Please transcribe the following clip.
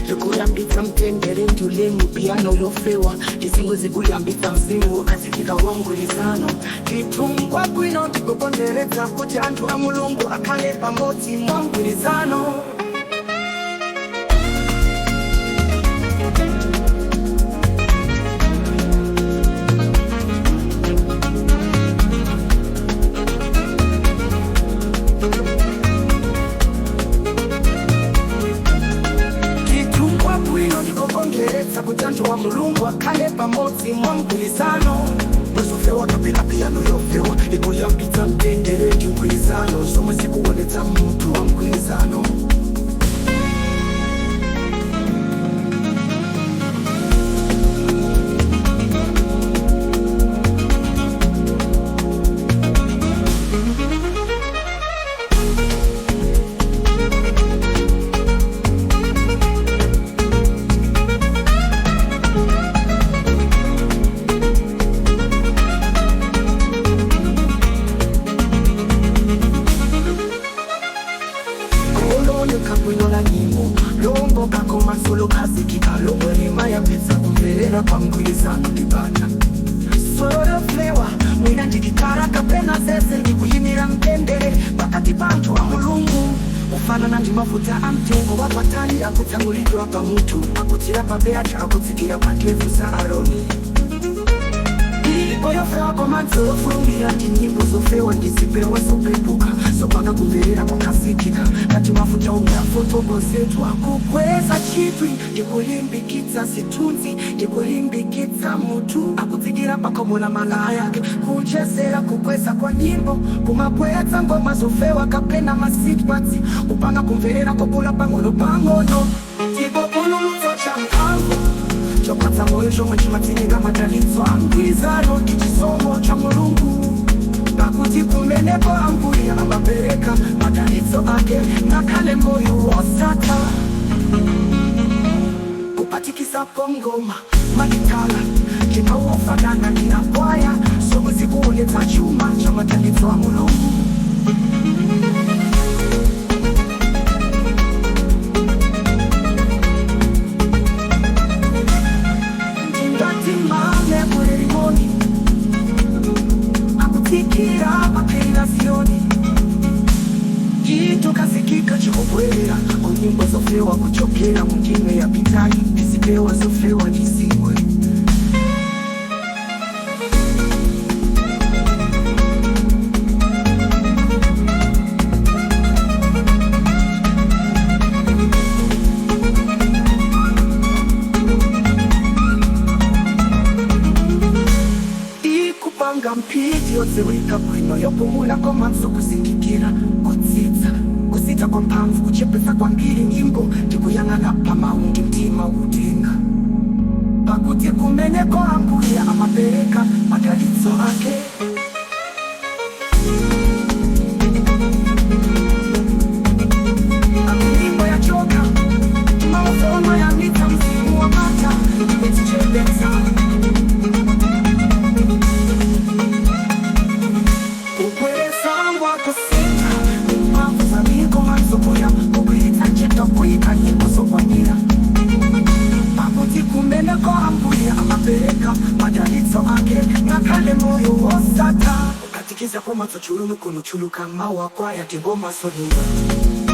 Likuyambitsa mtendere ndi ulemu. Piano yofewa ndi zingwe zikuyambitsa mzimu wokhazikika wa mgwirizano. Ndithu nkwabwino ndi kukondweretsa kuti anthu a Mulungu akhale pamodzi mwa mgwirizano. Ndithu nkwabwino ndi kukondweretsa kuti anthu a Mulungu akhale pamodzi mwa mgwirizano. Zofewa kapena piano yofewa ikuyambitsa mtendere ndi mgwirizano, zomwe zikuonetsa mutu wa mgwirizano. Kuoneka bwino la nyimbo lowongoka komanso lokhazikika lomwe limayambitsa kumverera kwa mgwirizano ndi bata. Solo lofewa, mwina ndi gitara kapena zeze, ndikuyimira mtendere pakati pa anthu a Mulungu, kufanana ndi mafuta a mtengo wapatali akutsanulidwa pamutu, akutsira pa beacha, akutsikira pa ndevu za Aroni. Nyimbo yofewa komanso yofulumira ndi nyimbo zofewa ndi zipewa zopepuka zopanga kumverera kokhazikika ngati mafuta omwe afotokozedwa, kukweza chidwi ndikulimbikitsa zithunzi ndikulimbikitsa mutu akutsikira pakhomo la malaya ake. Kuchezera kukweza kwa nyimbo kumabweretsa ngoma zofewa kapena ma seatbelts, kupanga kumverera kokula pang'ono pang'ono, ndipo pululutso cha mphamvu chopatsa moyo chomwe chimatsindika madalitso a mgwirizano ndi chisomo cha Mulungu, pakuti kumeneko Ambuye amapereka madalitso ake ngakhale moyo wosatha. Kuphatikizapo ngoma, magitala ndi mawu ofanana ndi akwaya, zomwe zikuonetsa chuma cha madalitso a Mulungu. Ndingati mame ku Herimoni akutsikira paphiri la Ziyoni, chitokhazikika chikubwerera ku nyimbo zofewa kuchokera mu ndime yapitayi ndi zipewa zofewa ndi zingwe. Ikupanga mphindi yodziwika bwino yopumula komanso kuzindikira, kutsitsa, kusintha kwa mphamvu, kuchepetsa kwambiri nyimbo ndikuyang'ana pamawu ndi mtima utenga, pakuti kumeneko Ambuye amapereka madalitso ake. Nyimbo yachoka maufoma yamitsa mzimu wa mata ndikudzichepetsa, kukweza kusintha mphamvu za komanso kuya kugwiritsa ntchito kuyika nyimbo zokwanira, pakuti kumeneko Ambuye amapereka madalitso ake ngakhale moyo wosatha. Kuphatikiza komanso chululu kunochuluka mawu akwaya ndi ngoma solula.